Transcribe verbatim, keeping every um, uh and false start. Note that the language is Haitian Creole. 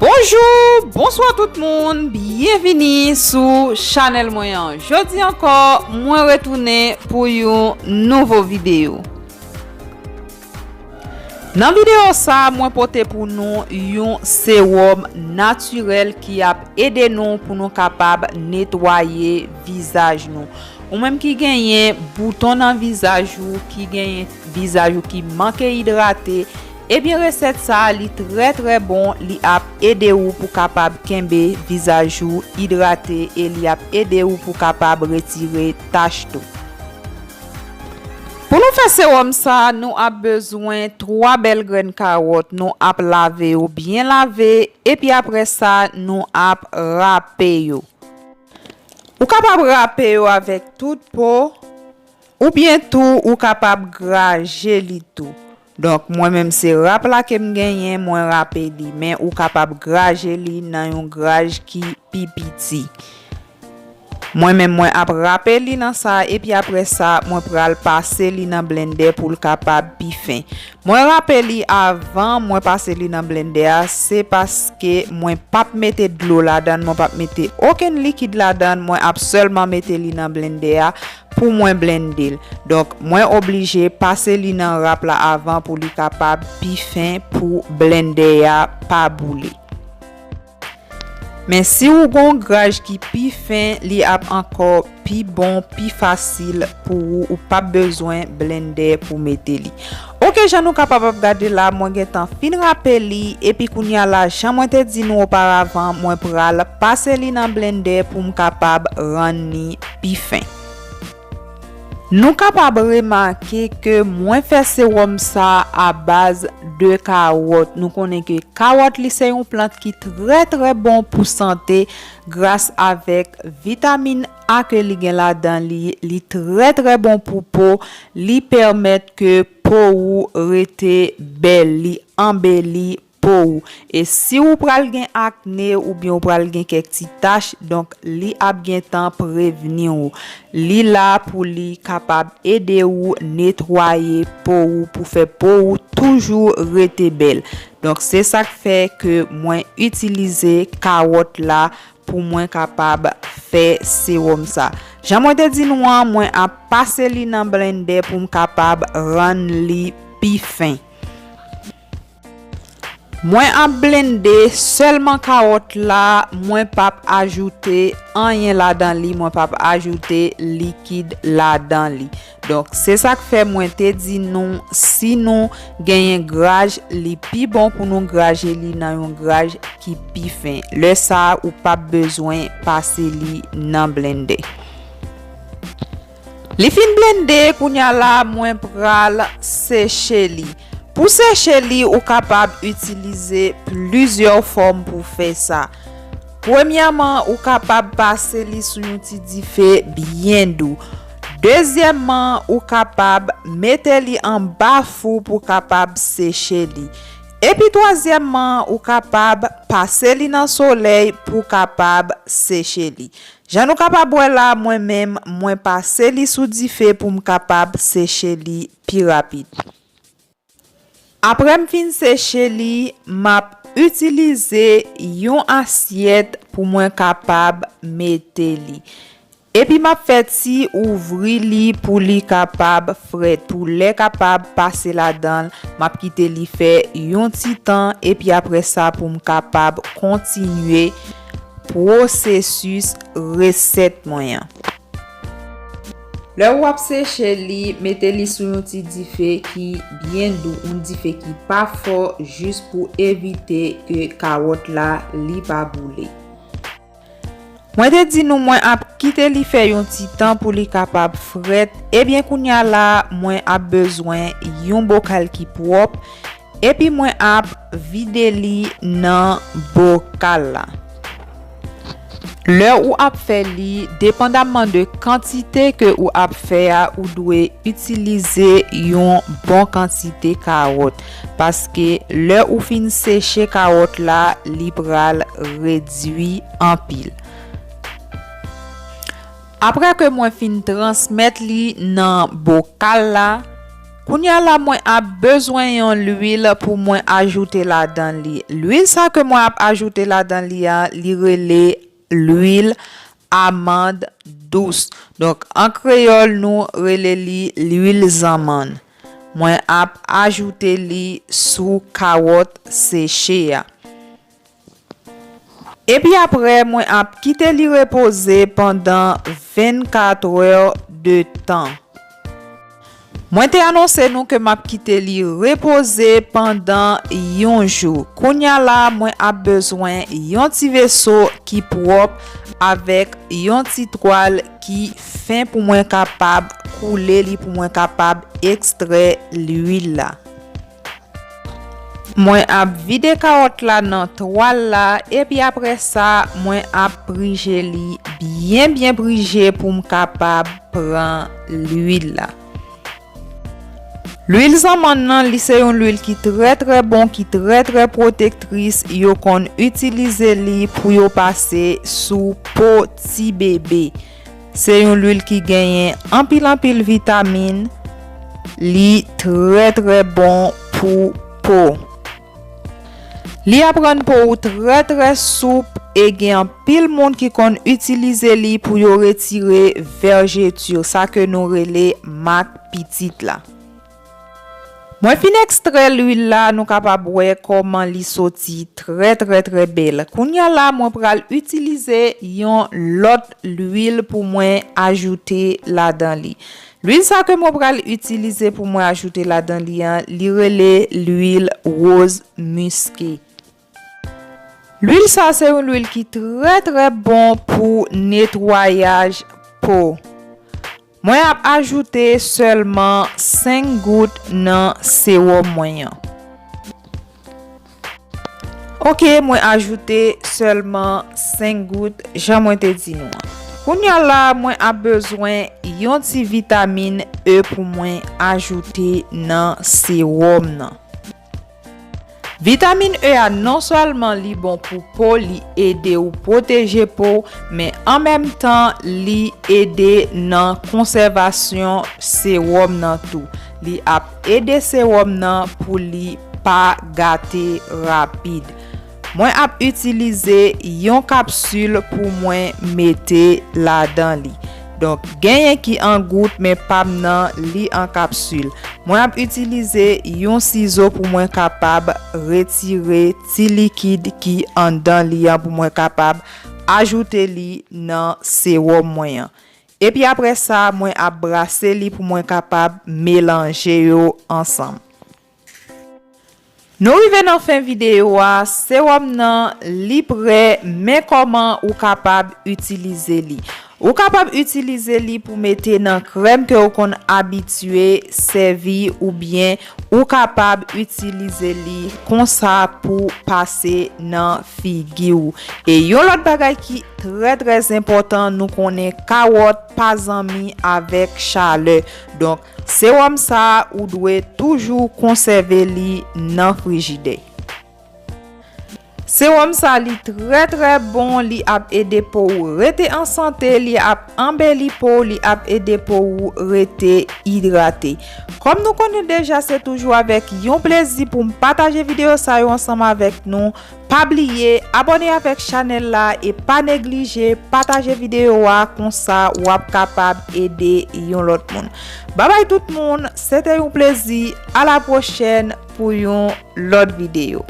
Bonjou, bonswa tout moun, byenvini sou chanèl mwen an. Jodi ankò, mwen retounen pou yon nouvo videyo. Nan videyo sa, mwen pote pou nou yon sewòm natirèl ki ap ede nou pou nou kapab netwaye vizaj nou. Ou menm ki genyen bouton nan vizaj ou, ki genyen vizaj ou ki manke idrate, ebyen resèt sa a, li trè trè bon, li ap ede ou pou kapab kenbe vizaj ou idrate e li ap ede ou pou kapab retire tach tou. Pou nou fè sewòm sa, nou ap bezwen twa bèl grenn kawòt. Nou ap lave yo byen lave, epi apre sa, nou ap rape yo. Ou kapab rape yo avèk tout po, oubyen tou ou kapab graje li tou. Donk, mwen menm se rap la ke m genyen, mwen rape li, men ou kapab graje li nan yon graj ki pi piti. Mwen menm, mwen ap rape li nan sa, epi apre sa, mwen pral pase li nan blendè pou l kapab pi fen. Mwen rape li avan mwen pase li nan blendè a, se paske mwen p ap mete dlo ladan l, mwen p ap mete okenn likid ladan l, mwen ap sèlman mete li nan blendè a pou mwen blende l. Donk, mwen oblije pase li nan rap la avan pou li kapab pi fen, pou blendè a pa boule. Men si ou gon graj ki pi fen, li ap ankò pi bon, pi fasil pou ou, ou p ap bezwen blendè pou mete li. Oke, jan nou kapab ap gade la, mwen gentan fin rape li, epi kounye a la, jan mwen te di nou oparavan, mwen pral pase li nan blendè pou m kapab rann li pi fen. Nou kapab remake ke mwen fè sewòm sa a baz de kawòt. Nou konnen ke kawòt li se yon plant ki trè trè bon pou sante gras avèk vitamin A ke li gen ladan li. Li trè trè bon pou po, li pèmèt ke po ou rete bèl, li anbeli po ou. E si ou pral gen akne oubyen ou pral gen kèk ti tach, donk li ap gentan prevni ou. Li la pou li kapab ede ou netwaye po ou, pou fè po ou toujou rete bèl. Donk se sa k fè ke mwen itilize kawòt la pou mwen kapab fè sewòm sa. Jan mwen te di nou an, mwen ap pase li nan blendè pou m kapab rann li pi fen. Mwen ap blende sèlman kawòt la, mwen p ap ajoute anyen ladan li, mwen p ap ajoute likid ladan li. Donk, se sa k fè mwen te di nou, si nou genyen graj, li pi bon pou nou graje li nan yon graj ki pi fen. Lè sa a, ou p ap bezwen pase li nan blendè. Li fin blende, kounye a la, mwen pral seche li. Pou seche li, ou kapab itilize plizyè fòm pou fè sa. Premyèman, ou kapab pase li sou yon ti dife byen dou. Dezyèmman, ou kapab mete li anba fou pou kapab seche li. Epi twazyèmman, ou kapab pase li nan solèy pou kapab seche li. Jan nou kapab wè la, mwen menm, mwen pase li sou dife pou m kapab seche li pi rapid. Apre m fin seche li, m ap itilize yon asyèt pou mwen kapab mete li. Epi m ap fè ti ouvri li pou li kapab frèt, pou lè kapab pase ladan l, m ap kite li fè yon ti tan, epi apre sa pou m kapab kontinye pwosesis resèt mwen an. Lè w ap seche li, mete li sou yon ti dife ki byen dou, yon dife ki pa fò, jis pou evite ke kawòt la, li pa boule. Mwen te di nou mwen ap kite li fè yon ti tan pou li kapab frèt. Ebyen, kounye a la, mwen ap bezwen yon bokal ki pwòp. Epi mwen ap vide li nan bokal la. Lè ou ap fè li, depandamman de kantite ke ou ap fè a, ou dwe itilize yon bon kantite kawòt, paske lè ou fin seche kawòt la, li pral redui anpil. Apre ke mwen fin transmèt li nan bokal la, kounye a la mwen ap bezwen yon lwil pou mwen ajoute ladan li. Lwil sa ke mwen ap ajoute ladan li a, li rele lwil amand dous. Donk, an kreyòl, nou rele li lwil zanmann. Mwen ap ajoute li sou kawòt seche a. Epi apre, mwen ap kite li repoze pandan vennkat è de tan. Mwen te anonse nou ke m ap kite li repoze pandan yon jou. Kounye a la, mwen ap bezwen yon ti veso ki pwòp avèk yon ti twal ki fen pou mwen kapab koule li, pou mwen kapab ekstrè lwil la. Mwen ap vide kawòt la nan twal la, epi apre sa, mwen ap prije li byen, byen prije pou m kapab pran lwil la. Lwil zanmann nan, li se yon lwil ki trè, trè bon, ki trè, trè pwotektris. Yo konn itilize li pou yo pase sou po ti bebe. Se yon lwil ki genyen anpil, anpil vitamin. Li trè, trè bon pou po. Li ap rann po ou trè, trè soup e gen anpil moun ki konn itilize li pou yo retire vèjeti, sa ke nou rele mak pitit la. Mwen fin ekstrè lwil la, nou kapab wè kòman li soti trè, trè, trè bèl. Kounye a la, mwen pral itilize yon lòt lwil pou mwen ajoute ladan li. Lwil sa ke mwen pral itilize pou mwen ajoute ladan li an, li rele lwil woz miske. Lwil sa se yon lwil ki trè, trè bon pou netwayaj po. Mwen ap ajoute sèlman senk gout nan sewòm mwen an. Ok, mwen ajoute sèlman senk gout, jan mwen te di nou an. Kounye a la, mwen ap bezwen yon ti vitamin E pou mwen ajoute nan sewòm nan. Vitamin E a non sèlman li bon pou po, li ede w pwoteje po, men an menm tan li ede nan konsèvasyon sewòm nan tou. Li ap ede sewòm nan pou li pa gate rapid. Mwen ap itilize yon kapsil pou mwen mete ladan li. Donk, genyen ki an gout, men pa m nan, li an kapsil. Mwen ap itilize yon sizo pou mwen kapab retire ti likid ki anndan li an, pou mwen kapab ajoute li nan sewòm mwen an. Epi apre sa, mwen ap brase li pou mwen kapab melanje yo ansanm. Nou rive nan fen videyo a, sewòm nan, li prè, men kòman ou kapab itilize li. Ou kapab itilize li pou mete nan krèm ke ou konn abitye sèvi, oubyen ou kapab itilize li konsa pou pase nan figi w. E yon lòt bagay ki trè, trè enpòtan, nou konnen kawòt pa zanmi avèk chalè. Donk, sewòm sa a, ou dwe toujou konsève li nan frijidè. Sewòm sa, li trè, trè bon, li ap ede po ou rete an sante, li ap anbeli po ou, li ap ede po ou rete idrate. Kòm nou konnen deja, se toujou avèk yon plezi pou m pataje videyo sa yo ansanm avèk nou. Pa bliye abòne avèk chanèl la e pa neglije pataje videyo a, konsa w ap kapab ede yon lòt moun. Babay tout moun, se te yon plezi, a la pwochèn pou yon lòt videyo.